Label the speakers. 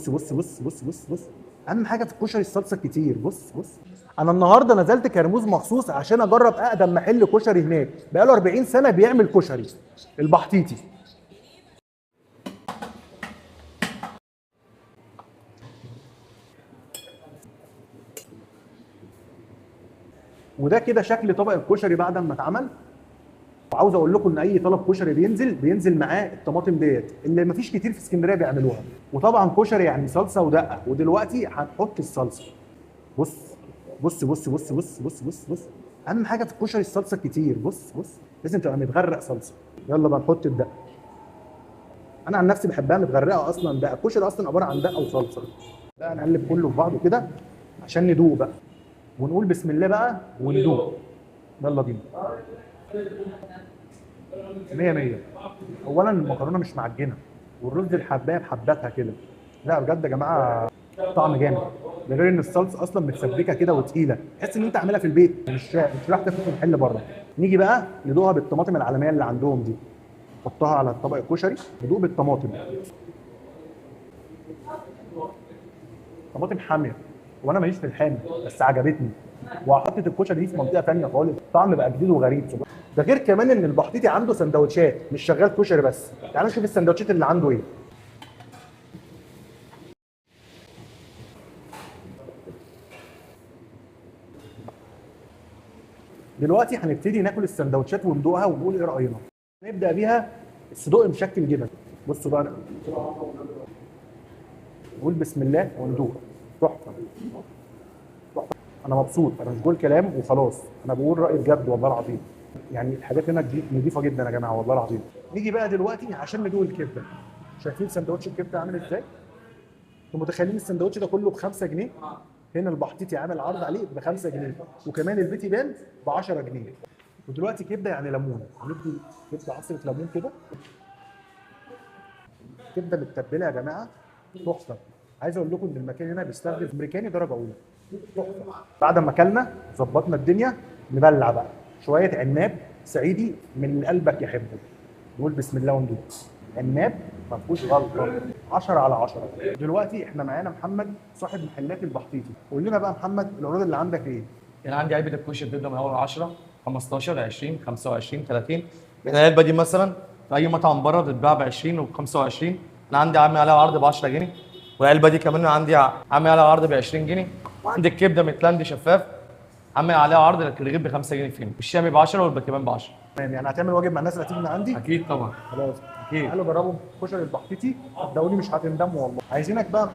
Speaker 1: بص بص بص بص بص، اهم حاجة في الكشري الصلصه كتير. بص بص، انا النهارده نزلت كرموز مخصوص عشان اجرب اقدم محل كشري هناك، بقاله 40 سنة بيعمل كشري، البحطيطي. وده كده شكل طبق الكشري بعد ما اتعمل. وعاوز اقول لكم ان اي طلب كشري بينزل معاه الطماطم ديت اللي مفيش كتير في اسكندرية بيعملوها. وطبعا كشري يعني صلصه ودقة، ودلوقتي هنحط الصلصه. بص بص بص بص بص بص بص بص، اهم حاجة في الكشري الصلصه كتير. بص بص، لازم تبقى متغرق صلصه. يلا بقى نحط الدقة. انا عن نفسي بحبها متغرقه اصلا دقه، الكشري اصلا عبارة عن دقه وصلصه. بقى نقلب كله في بعضه كده عشان ندوق بقى، ونقول بسم الله بقى وندوق. يلا بينا. 100 100. اولا المكرونه مش معجنه، والرز الحبايه بحباتها كده. لا بجد يا جماعة طعم جامد، ده غير ان الصلصه اصلا متسبكه كده وتقيله، تحس ان انت عاملها في البيت، مش رايح تاكل في محل بره. نيجي بقى ندوقها بالطماطم العالمية اللي عندهم دي، نحطها على طبق الكشري، ندوق بالطماطم. طماطم حامية، وانا ماليش في الحامي بس عجبتني، وحطيت الكشري دي في منطقة ثانية خالص، طعم بقى جديد وغريب. ده غير كمان ان البحطيطي عنده سندوتشات، مش شغال كشري بس. تعالوا نشوف السندوتشات اللي عنده ايه. دلوقتي هنبتدي ناكل السندوتشات وندوقها ونقول ايه راينا. نبدا بيها الصدوق مشكل جبن. بصوا بقى، نقول بسم الله وندوق. تحفة تحفة. انا مبسوط، انا مش بقول كلام وخلاص، انا بقول رايي بجد والله العظيم. يعني الحاجات هنا نضيفه جدا يا جماعة والله العظيم. نيجي بقى دلوقتي عشان ندوق الكبده. شايفين سندوتش الكبده عامل ازاي؟ انتوا متخيلين السندوتش ده كله ب 5 جنيه؟ هنا البحطيطي عامل عرض عليه ب 5 جنيه، وكمان البيتي بان ب 10 جنيه. ودلوقتي كبده يعني ليمون، هندي كبده عصره ليمون كده. كبده متبله يا جماعة تحفة. عايز اقول لكم ان المكان هنا بيستخدم امريكاني درجه اولى، تحفة. بعد ما اكلنا ظبطنا الدنيا، نبلع بقى شوية عناب صعيدي من اللي قلبك يحبه. نقول بسم الله وندوق. عناب ما فيهوش غلطه، 10 على 10. دلوقتي احنا معانا محمد صاحب محلات البحطيطي. قول لنا بقى محمد، العروض اللي عندك ايه؟
Speaker 2: يعني عندي علبة الكشري بتبدا من اول 10 15 20 25 30. العلبة دي مثلا في اي مطعم بره بتتباع ب 20 وب 25، انا عندي عامل عليها عرض ب 10 جنيه. والعلبه دي كمان عندي عامل عليها عرض ب 20 جنيه. وعندي الكبده متلاند شفاف عامل عليها عرض الرغيف ب 5 جنيه فين، الشامي ب 10 والبكيبان ب 10.
Speaker 1: تمام، يعني هتعمل واجب مع الناس اللي هتيجي من عندي؟
Speaker 2: اكيد طبعا.
Speaker 1: خلاص
Speaker 2: اكيد.
Speaker 1: تعالوا جربوا كشري البحطيطي، صدقوني مش هتندموا والله. عايزينك بقى